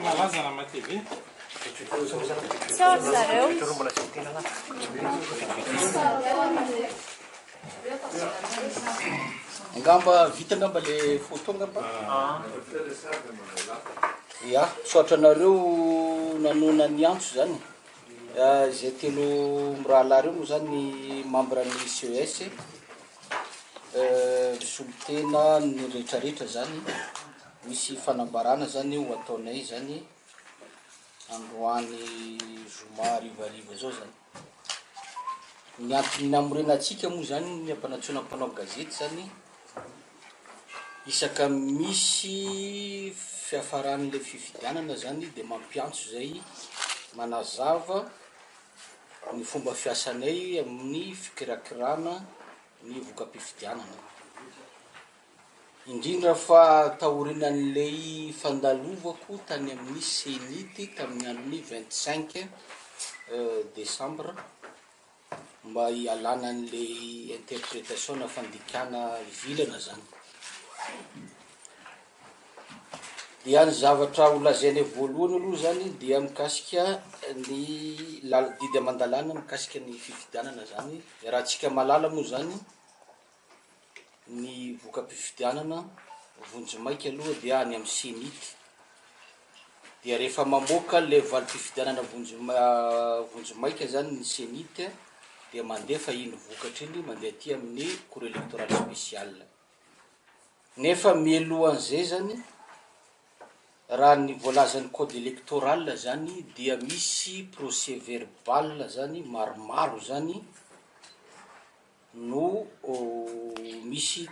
Malaza na matv. Sao ry zareo. Angamba vita angamba le photo angamba. Ya, misaotra anareo nanoana ny antso zany. Izay telo mirahalahy reo moa zany membre ny CES. Misolo tena ny rehetrarehetra zany. Misy fanambarana zany ho ataonay zany androany zoma harivariva zao zany. Ny antony namorenantsika moa zany ny ampanantsoina mpanao gazety zany, isaka misy fiafaran'le fifidianana zany de mampiantso zay manazava ny fomba fiasanay amin'ny fikirakirana ny voka-pifidianana. Indrindra fa taorianan'ilay fandalovako tany amin'ny Cenit tamin'ny andron'ny 25 décembre mba hialana an'ilay interprétation na fandikana vilana zany. Dia ny zavatra ho lazainay voalohany aloha zany dia mikasika ny lal- didy aman-dalàna mikasika ny fifidianana zany. Iarahantsika mahalala moa zany Ny voka-pifidianana vonjimaika aloha dia any amin'ny Cenit. Dia rehefa mamoaka ilay valim-pifidianana vonjimaika zany ny Cenit dia mandefa iny vokatra iny mandeha aty amin'ny cour électorale spéciale. Nefa mialohan'izay zany, raha ny voalazan'ny code électoral zany dia misy procès verbal zany maromaro zany no misy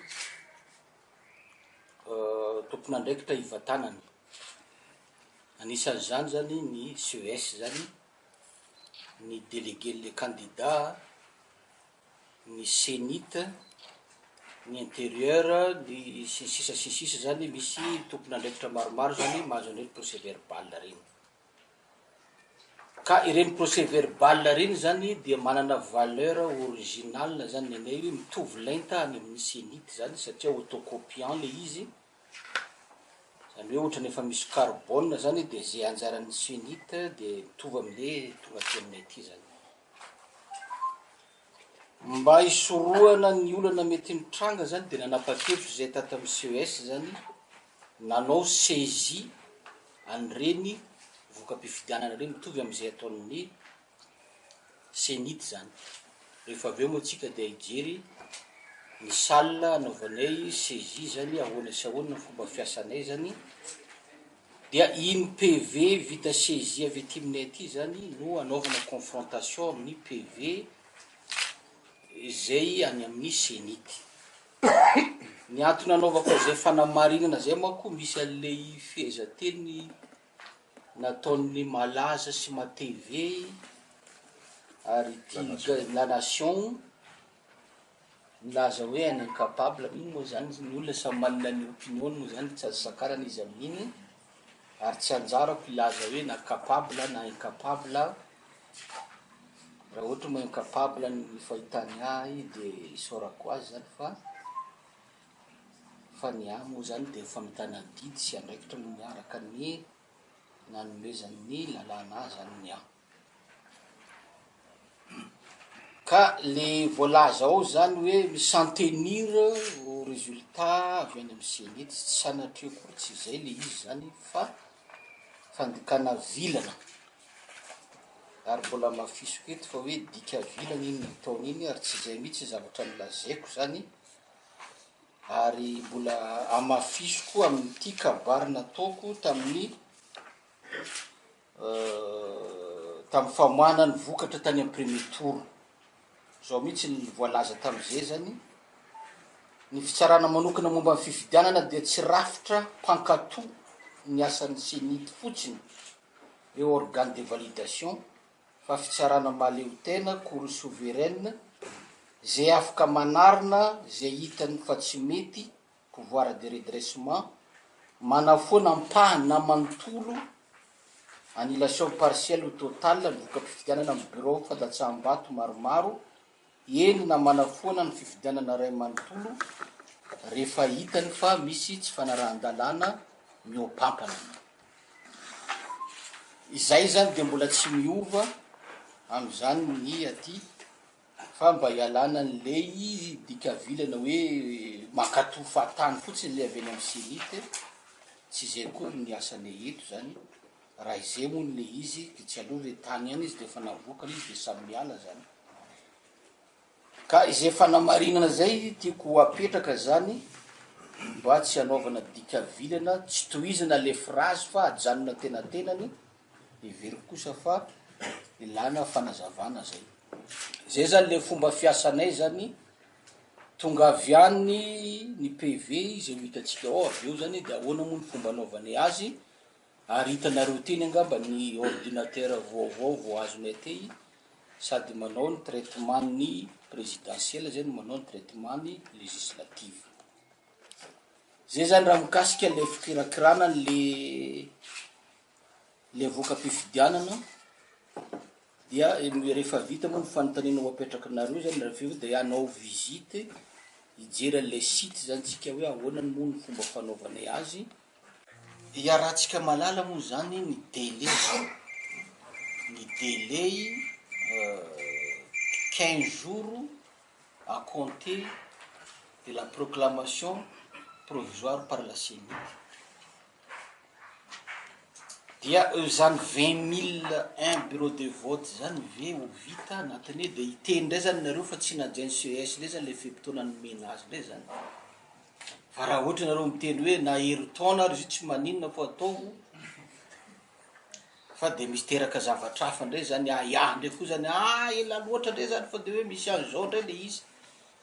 tompon'andraikitra hivantanana, anisan'izany zany ny CES zany, ny délégué-n'le candidat, ny Cenit, ny intérieur, ny sy ny sisa sy ny sisa zany, misy tompon'andraikitra maromaro zany mahazo an'ireny procès verbal ireny. Ka ireny procès verbal ireny zany dia manana valeur originale zany ny anay hoe mitovy lenta any amin'ny cenit zany satria autocopiant le izy, zany hoe ohatrany efa misy carbone zany de ze anjaran'ny cenit de mitovy amle tonga aty aminay aty zany. Mba hisorohana ny olana mety mitranga zany de nanapa-kevitra izay tato amin'ny CES zany nanao saisie an'ireny voka-pifidianana ireny mitovy amin'izay ataon'ny Cenit izany. Rehefa avy eo moa tsika dia hijery ny salle anaovanay saisie zany ahoana sy ahoana ny fomba fiasanay zany, dia iny PV vita saisie avy aty aminay aty zany no anaovana confrontation amin'ny PV izay any amin'ny Cenit. Ny antony anaovako an'izay fanamarinana izay manko misy an'ilay fehezanteny nataon'ny Malaza sy Matv ary ity La Nation milaza hoe un incapable, iny moa zany ny olona samy manana ny opinion-ny moa zany tsy azo sakanana izy amin'iny ary tsy anjarako hilaza hoe na capable na incapable. Raha ohatra moa incapable ny fahitany ahy de isaorako azy zany fa fa ny ahy moa zany de famitana adidy sy andraikitra no miaraka ny nanomezan'ny lalàna ahy zany ny ahy. Ka le voalaza ao zany hoe mi-s'en tenir au résultat avy any amin'ny Cenit, tsy sanatria akory tsy izay le izy zany fa fandikana vilana. Ary mbola hamafisiko eto fa hoe dika vilana iny nataony iny ary tsy izay mihitsy ny zavatra nolazaiko izany ary mbola hamafisiko amin'ity kabary nataoko tamin'ny tamin'ny famoahana ny vokatra tany amin'ny premier tour. Izao mihitsy ny voalaza tamin'izay zany, ny fitsarana manokana momba ny fifidianana dia tsy rafitra mpankato ny asan'ny Cenit fotsiny hoe organe de validation fa fitsarana mahaleotena, cour souveraine, zay afaka manarina zay hitany fa tsy mety, pouvoir de redressement, manafoana ampahany na manontolo, annulation partielle ou totale, ny voka-pifidianana amin'ny birao fandatsaham-bato maromaro, eny na manafoana ny fifidianana iray manontolo rehefa hitany fa misy tsy fanarahan-dalàna mihoapampana. Izay izany dia mbola tsy miova amin'izany ny aty fa mba hialana an'ilay dika vilana hoe mankatò fahatany fotsiny ilay avy any amin'ny Cenit, tsy izay akory ny asanay eto izany, raha izay moa ilay izy dia tsy aleo ilay tany ihany izy dia efa navoaka ilay izy dia samy miala izany. Ka izay fanamarinana izay tiako ho apetraka izany mba tsy hanaovana dika vilana, tsy tohizana le phrase fa ajanona antenatenany, heveriko kosa fa ilana fanazavana zay. Zay zany le fomba fiasanay zany, tonga avy any ny PV izay ho hitantsika ao avy eo zany de ahoana moa ny fomba anaovanay azy, ary hitanareo teny angamba ny ordinateur vaovao vao azonay tey, sady manao ny traitement ny présidentiel zay no manao ny traitement ny législative. Zay zany raha mikasika le fikirakirana an'le le voka-pifidianana dia rehefa vita moa ny fanontaniana ho apetrakinareo zany rehefa eo dia hanao visite hijery an'le site zany tsika hoe ahoana moa ny fomba fanaovanay azy. Iarahantsika mahalala moa izany ny délai, ny délai 15 jours à compter de la proclamation provisoire par la CENIT. Dia izany 20 001 bureau de vote izany ve ho vita anatin'ny hoe dia hiteny indray izany nareo fa tsy najain'ny CES indray izany ilay fe-potoana nomena azy indray izany. Fa raha ohatra nareo miteny hoe na herintaona ary izy io tsy maninona fa ataovy fa de misy teraka zavatra hafa ndray zany ahiahy ndray koa zany ah ela loatra ndray zany fa de hoe misy an'izao ndray le izy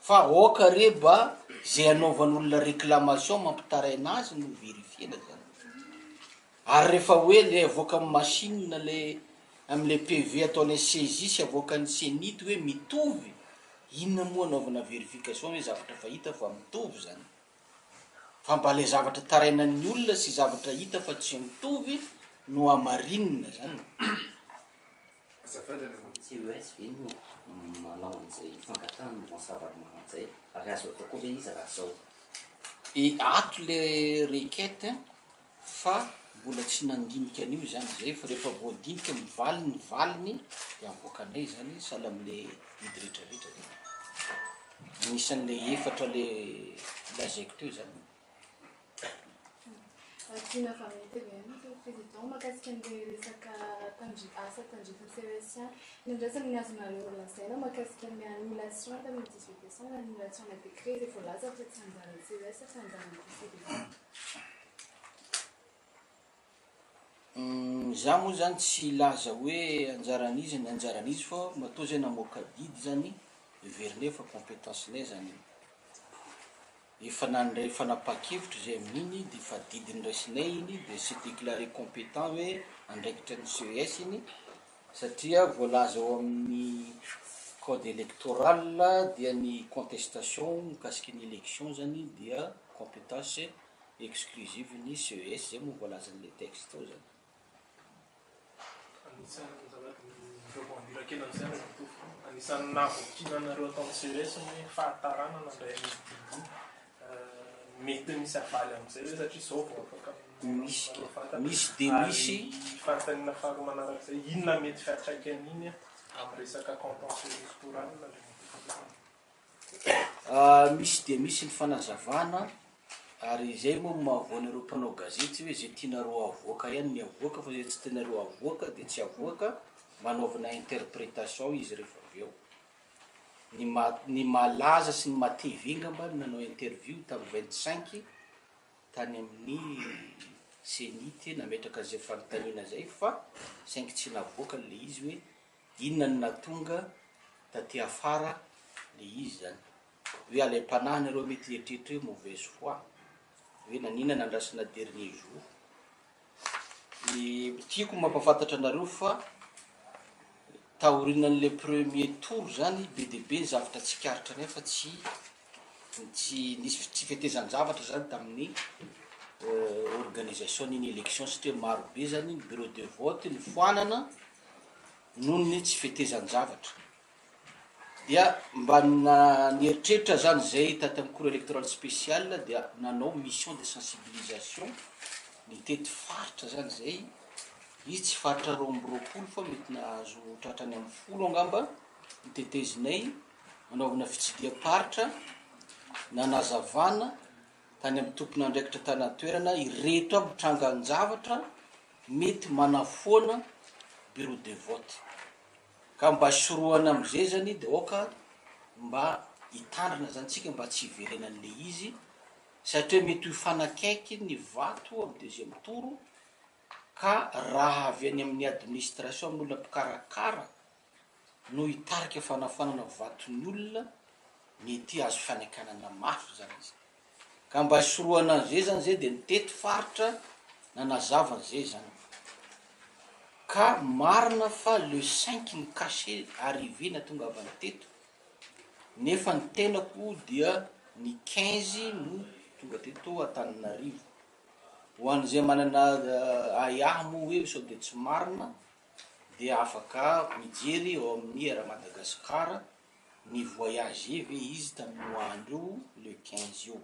fa aoka re mba zay anaovan'olona réclamation mampitaraina azy no verifiena zany. Ary rehefa hoe le avoakan'ny machine le amle PV ataonay saisie sy avoakan'ny cenit hoe mitovy, inona moa anaovana verification hoe zavatra efa hita fa mitovy zany? Fa mba le zavatra tarainan'ny olona sy zavatra hita fa tsy mitovy no hamarinina zany. Azafady Andriamatoa CES ve no manao an'izay fangatahana Laurent Ravalomanana izay ary azo atao koa ve izy raha zao? E ato le requête fa mbola tsy nandinika an'io izany zay fa rehefa voadinika mivaly ny valiny de avoakanay zany sahala amle didy rehetra rehetra zany, anisan'le efatra le lazaiko teo zany. Tiana avy amin'ny tvm, Monsieur le Président, mahakasika an'ilay resaka tandri- asa tandrifin'ny CES ihany. Inona indray ny azonareo lazaina mahakasika ny annulation tamin'ny 18 décembre, annulation ana décret izay voalaza fa tsy anjaran'ny CES fa anjaran'ny Conseil d'Etat. Za moa zany tsy hilaza hoe anjaran'iza ny anjaran'iza fa matoa zay namoaka didy zany heverinay fa compétence-nay zany iny. Efa nandray fanapahan-kevitra izay amin'iny dia efa didy noraisinay iny dia se déclarer compétent hoe andraikitra ny CES iny satria voalaza ao amin'ny code électoral dia ny contestation mikasika ny élection zany dia compétence exclusive ny CES, zay moa voalazan'ilay texte ao zany. Anisan'ny mi-rebondir kely amin'izay Andriamatoa Filoha, anisan'ny nahavoakiana anareo ato amin'ny CES ny hoe fahatarana nandray an'iny didy iny. Mety misy havaly amin'izay ve satria izao vao afaka Misy, misy dia misy. Ary fanontaniana faharoa manarak'izay, inona mety fiantraikan'iny amin'ny resaka contentieux électoral Andriamatoa Filoha? Misy dia misy ny fanazavana ary izay moa no mahavoa anareo mpanao gazety hoe izay tianareo avoaka ihany ny avoaka fa izay tsy tianareo avoaka dia tsy avoaka, mba anaovana interprétation izy rehefa avy eo. Ny ma- ny malaza sy ny matv angamba no nanao interview tamin'ny 25 tany amin'ny Cenit nametraka an'izay fanontaniana izay fa saingy tsy navoaka ilay izy hoe Inona no nahatonga taty afara le izy zany? Hoe alaim-panahy nareo mety hieritreritra hoe mauvaise foi, hoe nanina nandrasana dernier jour. Ny tiako mampafantatra anareo fa taorinan'le premier tour zany be dia be ny zavatra tsikaritra nefa tsy tsy nisy tsy fetezan-javatra zany tamin'ny organisation n'iny élection satria maro be zany ny bureau de vote nifoanana noho ny tsy fetezan-javatra. Dia mba nieritreritra zany zay tato amin'ny cour électorale spéciale dia nanao mission de sensibilisation nitety faritra zany zay. Izy tsy faritra 22 fa mety nahazo tratrany amin'ny 10 angamba ny tetezinay nanaovana fitsidiham-paritra nanazavana tany amin'ny tompon'andraikitra tany an-toerana ireto aby trangan-javatra mety manafoana bureau de vote. Ka mba sorohana amin'izay zany dia aoka mba hitandrina zany tsika mba tsy hiverenan'le izy satria mety ho hifanakaiky ny vato amin'ny deuxième tour ka raha avy any amin'ny administration amin'ny olona mpikarakara no hitarika fanafoanana vaton'ny olona mety azo fanakanana mafy zany izy. Ka mba hisorohana an'izay zany zay dia nitety faritra nanazava an'izay zany. Ka marina fa le cinq ny cachet arrivée natongavany teto, nefa ny tenako dia ny 15 no tonga teto Antananarivo. Ho an'izay manana ahiahy moa hoe sao dia tsy marina dia afaka mijery ao amin'ny Air Madagascar Ni voyager ve izy tamin'io andro io le 15 io?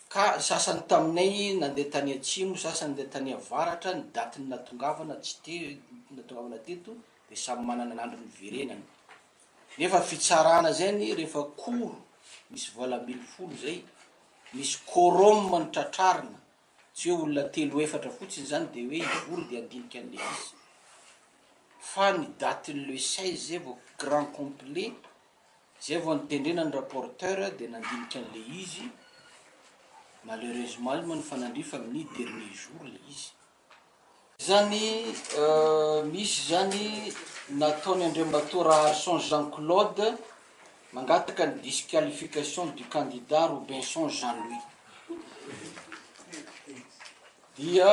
Ka sasany taminay nandeha tany atsimo, sasany nandeha tany avaratra, ny daty natongavana tsy te natongavana teto de samy manana ny andro niverenany. Nefa fitsarana zay anie rehefa cour misy 18 zay, misy quorum ny tratrarina, tsy hoe olona telo efatra fotsiny zany de hoe hivory de handinika an'le izy. Fa ny datin'ny le 16 zay vao grand complet, zay vao nitendrena ny rapporteur de nandinika an'le izy, malheureusement io moa nifanandrify amin'ny dernier jour le izy. Zany misy zany nataon'i Andriamatoa Raharison Jean Claude mangataka ny disqualification du candidat Robinson Jean Louis. Dia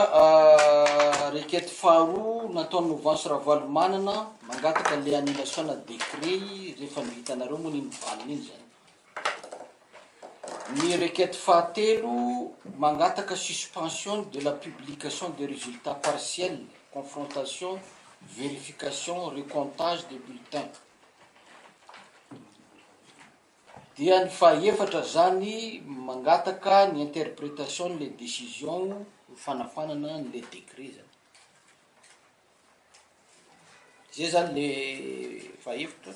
requête faharoa nataon'i Mouvance Ravalomanana mangataka le annulation na décret rehefa nivitanareo moa iny valiny iny zany. Ny requête fahatelo mangataka suspension de la publication des résultats partiels, confrontation, vérification, recomptage des bulletins. Dia ny fahaefatra zany mangataka ny interpretation le décision ho fanafanana an'le décret zany. Zay zany le fahefatra.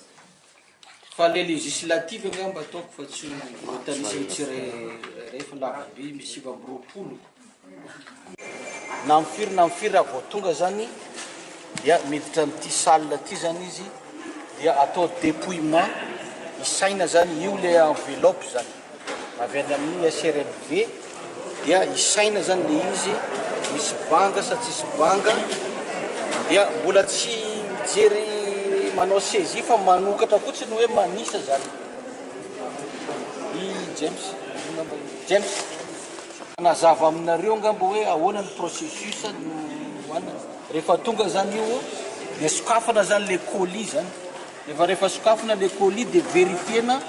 Fa le législative angamba ataoko fa tsy ho voatanisa ny tsirairay fa lava be misy 29. Na amin'ny firy na amin'ny firy raha vao tonga zany dia miditra amin'ity salle ity zany izy dia atao dépouillement, isaina zany io le enveloppe zany avy any amin'ny SRMV dia isaina zany le izy misy banga sa tsisy banga dia mbola tsy mijery manao saisie fa manokatra fotsiny hoe manisa zany. I James, James. Hanazava aminareo angamba hoe ahoana ny processus no anona. Rehefa tonga zany io dia sokafana zany le colis zany. Efa rehefa sokafana le colis dia verifiena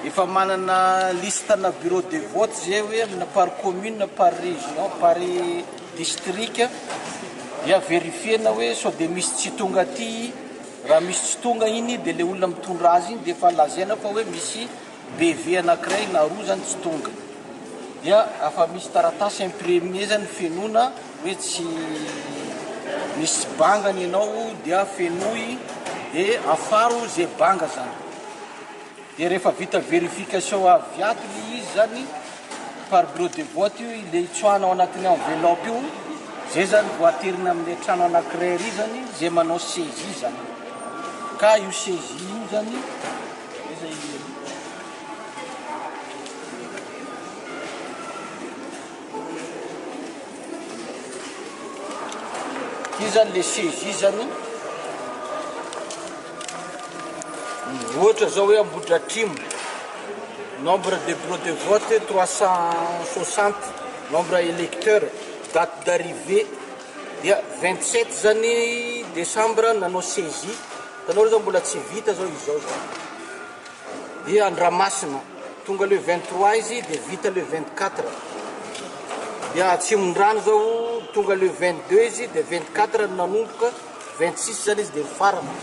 efa manana liste na bureau de vote zay hoe amina par commune, par région, par district dia verifiena hoe sao dia misy tsy tonga aty. Raha misy tsy tonga iny dia le olona mitondra azy iny dia efa lazaina fa hoe misy BV anakiray na roa zany tsy tonga dia afa misy taratasy imprimer zany fenoina hoe tsy misy bangany ianao dia fenoy de afaro ze banga zany de rehefa vita verification avy ato le izy zany par bureau de vote io le itsoahana ao anatin'ny enveloppe io zay zany vao aterina amin'le trano anakiray ry zany ze manao saisie zany ka io saisie io zany Ity zany le saisie zany ohatra zao hoe Ambohidratrimo nombre de bureau de vote 360 nombre électeur date d'arrivée dia 27 zany décembre nanao saisie. Hitanao zao mbola tsy vita zao izy zao zany. Dia Andramasina, tonga le 23 izy dia vita le 24. Dia Atsimondrano zao tonga le 22 izy dia 24 no nanomboka, 26 zany izy dia mifarana.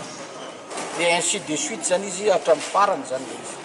Dia ainsi de suite zany izy hatramin'ny farany zany le izy.